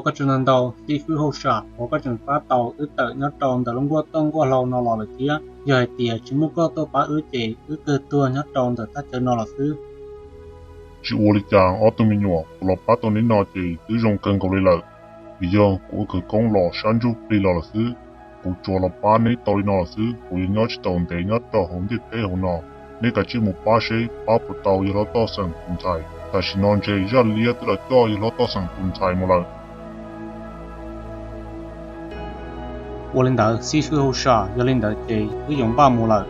Koj tsaug ntau ntau xib fwb hauj sam uas koj tseem pab tau wb tawm nyob rau ntawm lub nkuaj toj nkuaj hlau no los lawm thiab. Yog hais tias tsis muaj koj tuaj pab wb ces wb kawg tuag nyob rau ntawm thaj chaw no los xwb. Tsis ua li cas ob tug me nyuam, kuv los pab tau neb no ces twb zoo kawg nkaus li lawm. Vim yog kuv ua khawv koob los sab ntsuj plig los lawm xwb. Kuv tsuas los pab neb tau li no lawm xwb, kuv yuav nyob tsis tau ntev nyob rau hauv ntiaj teb hauv no. Neb kav tsij mus pab seb pab puas tau yawg hlob Toj Xeem tus ntxhais. Tam sim no ntshe zaj liab twb los coj yawg hlob Toj Xeem tus ntxhais mus lawm. Ua li ntawd xib fwb hauj sam, yog li ntawd ces wb yuav npaj mus lawm.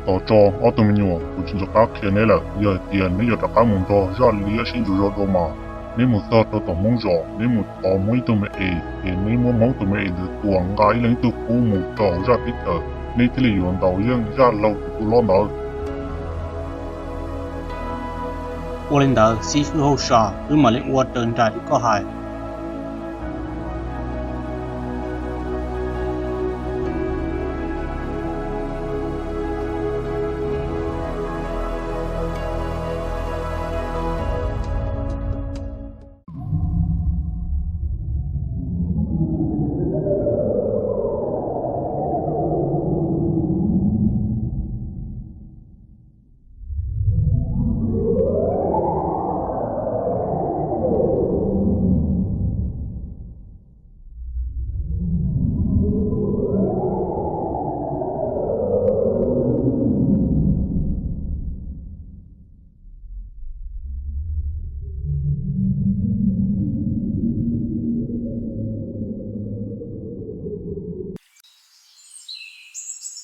Tos tso ob tug me nyuam, kuv tsis nco qab qhia neb lawm. Yog hais tias neb yuav rov qab mus nrog zaj liab sib ntsuas zog dua mas, neb mus txog rau tom Hmoob zos, neb mus thov Hmoob ib tug me es, ces neb muab Hmoob tus me es ntawd tua nqa ib leeg ib tug qub mus rau hauv zaj teb chaws, neb thiaj li yuav ntaus yeej zaj laug tus tub hlob ntawd. Ua li ntawd xib fwb hauj sam, wb mam li ua raws nraim li koj hais.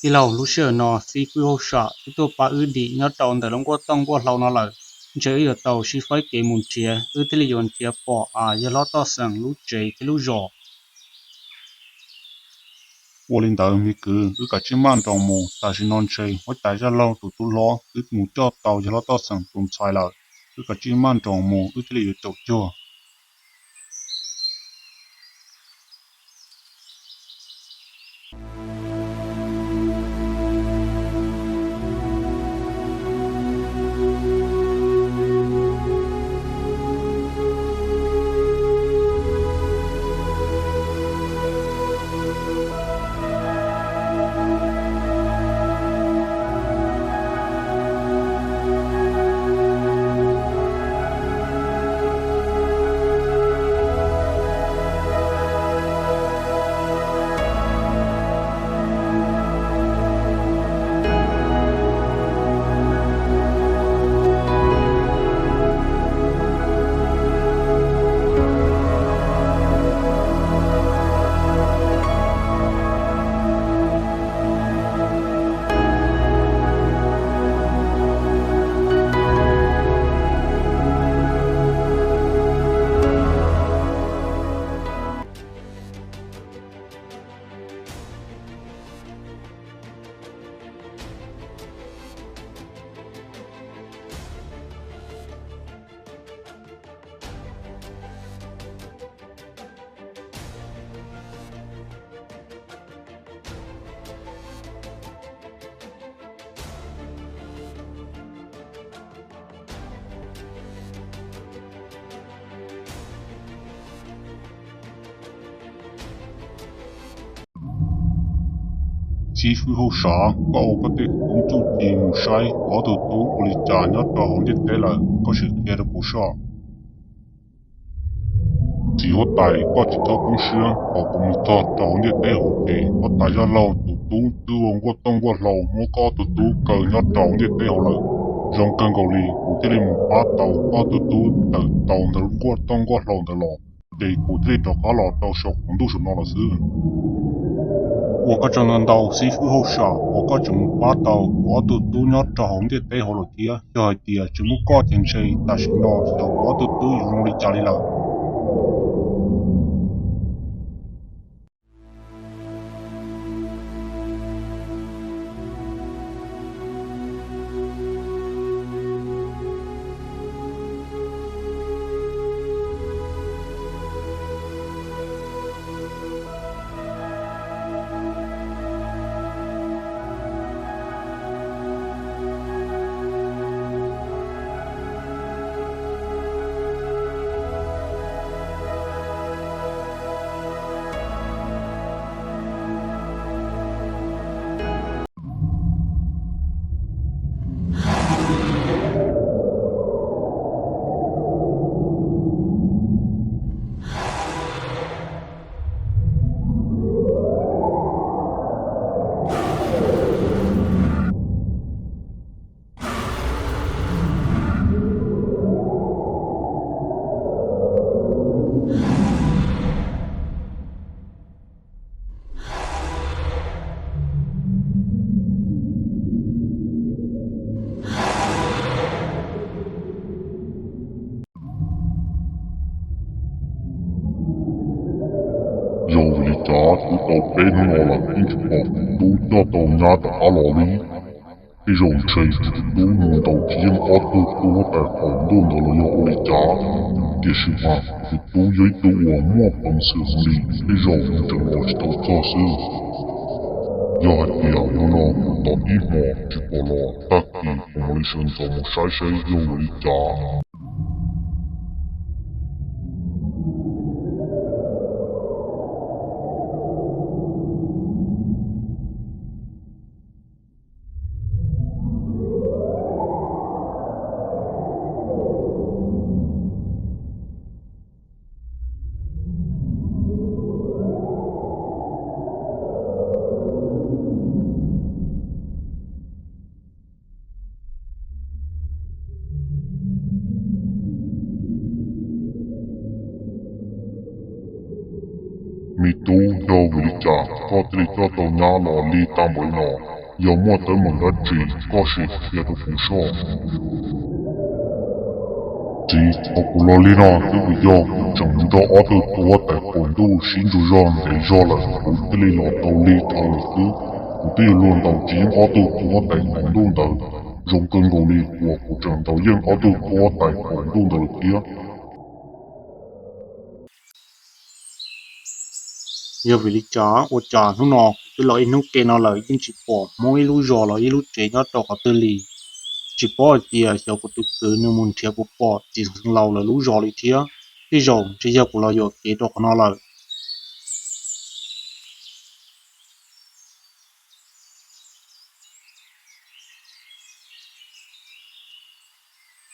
Tij laug, lub sij hawm no xib fwb hauj sam twb tuaj pab wb dim nyob rau ntawm lub nkuaj toj nkuaj hlau no lawm. Ntshe wb yuav tau sib faib kev mus nrhiav, wb thiaj li yuav nrhiav pom yawg hlob Toj Xeem lub tsev thiab lub zos. Ua li ntawd me kwv, wb kav tsij maj nroos mus, tam sim no ntshe huab tais zaj laug tus tub hlob twb mus coj tau yawg hlob Toj Xeem tus ntxhais lawm. Wb kav tsij maj nroos mus, wb thiaj li yuav caum cuag. Xib fwb hauj sam, koj ua koj tej khawv koob txuj ci mus saib kuv ob tug tub ua li cas nyob rau hauv ntiaj teb lawm, koj sim qhia rau kuv soj. Txiv huab tais, koj tsis txhob poob siab, thaum kuv mus txog rau hauv ntiaj teb hauv ces huab tais zaj laug tus tub twb ua nkuaj toj nkuaj hlau muab koj ob tug tub kaw nyob rau hauv ntiaj teb hauv lawm. Zoo kawg nkaus li, kuv thiaj li mus pab tau koj ob tug tub tawm tau ntawm nkuaj toj nkuaj hlau ntawd los, ces kuv thiaj li rov qab los rau saum qaum ntuj saum no los xwb. Ua koj tsaug ntau ntau xib fwb hauj sam uas koj tseem mus pab tau kuv ob tug tub nyob rau hauv ntiaj teb hauv lawm thiab. Yog hais tias tsis muaj koj ces ntshe tam sim no xyov kuv ob tug tub yuav zoo li cas li lawm. Yog vim li cas twb tau peb hnub no lawm yeej tsis pom kuv tub coj tau nyab rov qab los li? Tej zaum ntshe kuv tus tub mus ntaus tsis yeej ob tug tub huab tais qaum ntuj ntawd los yog ua li cas. Tiam sis mas kuv tus tub yog ib tug uas muaj peev xwm heev li, tej zaum nws tseem los tsis tau txog xwb. Yog hais tias hnub no kuv tos ib hmos tsis pom los, tag kis kuv mam li sawv ntxov mus saib saib yog vim li cas. Me tub, yog vim li cas koj thiaj li coj tau nyab los lig tag npaum li no? Yog muaj teeb meem dab tsi koj sim qhia rau kuv soj. Txiv, qhov kuv los lig no twb vim yog kuv tseem nrog ob tug tub huab tais qaum ntuj sib ntsuas zog ntev zog lawm kuv thiaj li los tau lig dhau lawm xwb. Kuv twb yuav luag ntaus tsis yeej ob tug tub huab tais qaum ntuj ntawd, zoo kawg nkaus li uas kuv tseem ntaus yeej ob tug tub huab tais qaum ntuj ntawd lawm thiab. Yog vim li cas ua cas hnub no kuv twb los ib hnub ke no lawm yeej tsis pom Hmoob ib lub zos los ib lub tsev nyob rau qhov twg li? Tsis paub hais tias xyov kuv tus kwv nws mus nrhiav puas pom txiv xeev laus lawv lub zos li thiab. Tej zaum ntshe yog kuv los yuam kev rau qhov no lawm.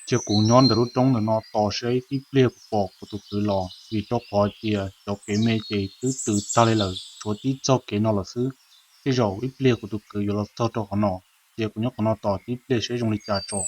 Cia kuv nyob ntawm lub roob ntawm no tos seb tib pliag kuv pom kuv tus kwv los, vim rau qhov tias cov kev me ces twb tws tag li lawm, tshuav tib txoj kev no lawm xwb. Tej zaum ib pliag kuv tus kwv yuav los txog rau qhov no, cia kuv nyob qhov no tos tib pliag seb zoo li cas tso.